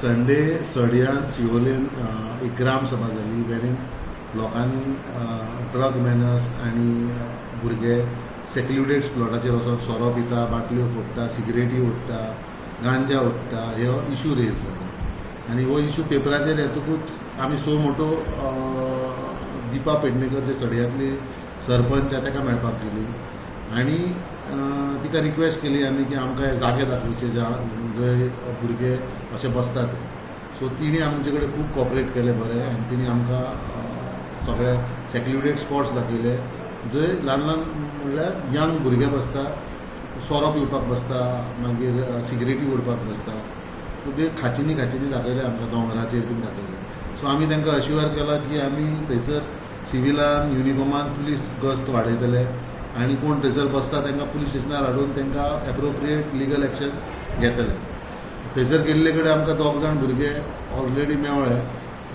Sunday सड्यान सिओलेन एक ग्राम सभा जाली वेरीन लोकांनी ड्रग मेनस आनी भुरगे सेक्लुडेड प्लॉटाचेर वचोन सोरो पिता, बाटल्यो फोडटा, सिगरेटी ओडटा, गांजा ओडटा, हे इशू रेज जालो आनी हो इशू पेपराचेर येतकूच आमी सो मोटो दीपा पेडणेकर जे सड्यांतली सरपंच आहा ताका मेळपाक गेली आनी तिका रिक्वेस्ट केली आमी की आमकां हे जागे दाखोवचे ज्या जंय भुरगे अशे बसतात ते. सो तिणी आमचे कडेन खूब कॉपरेट केलें बरें आनी तिणी आमकां सगळे सेक्लुडेड स्पॉट्स दाखयले जंय ल्हान ल्हान म्हणल्यार यंग भुरगे बसता, सोरो पिवपाक बसता, मागीर सिगरेटी ओडपाक बसता. सो ते खाचींनी खाचींनी दाखयले आमकां, दोंगराचेर बीन दाखयले. सो आमी तांकां अश्युअर केला की आमी थंयसर सिविलान युनिफॉर्मान पुलीस गस्त वाडयतले आनी कोण थंयसर बसता तांकां पुलीस स्टेशनार हाडून तांकां एप्रोप्रिएट लिगल एक्शन घेतले. थंयसर गेल्ले कडेन आमकां दोग जाण भुरगे ऑलरेडी मेवळे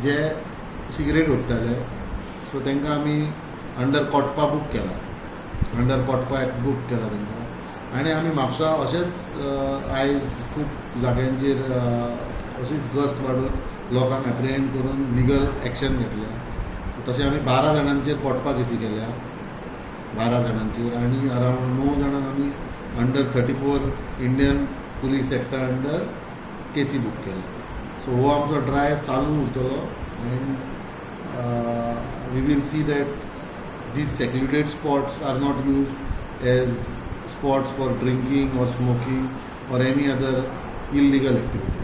जे सिगरेट ओडटाले. सो तांकां आमी अंडर कोटपा बूक केला, अंडर कोटपा एक्ट बूक केला तांकां. आनी आमी म्हापसा अशेंच आयज खूब जाग्यांचेर अशीच गस्त वाडोवन लोकांक एप्रिहेंड करून लिगल एक्शन घेतल्या. तशें आमी 12 जाणांचेर कोटपा केसी केल्या, 12 जाणांचेर, आनी अरावंड णव जाणांक आमी अंडर 34 इंडियन पुलीस एक्टा अंडर केसी बूक केल्या. सो हो आमचो ड्रायव्ह चालू उरतलो and we will see that these secluded spots are not used as spots for drinking or smoking or any other illegal activity.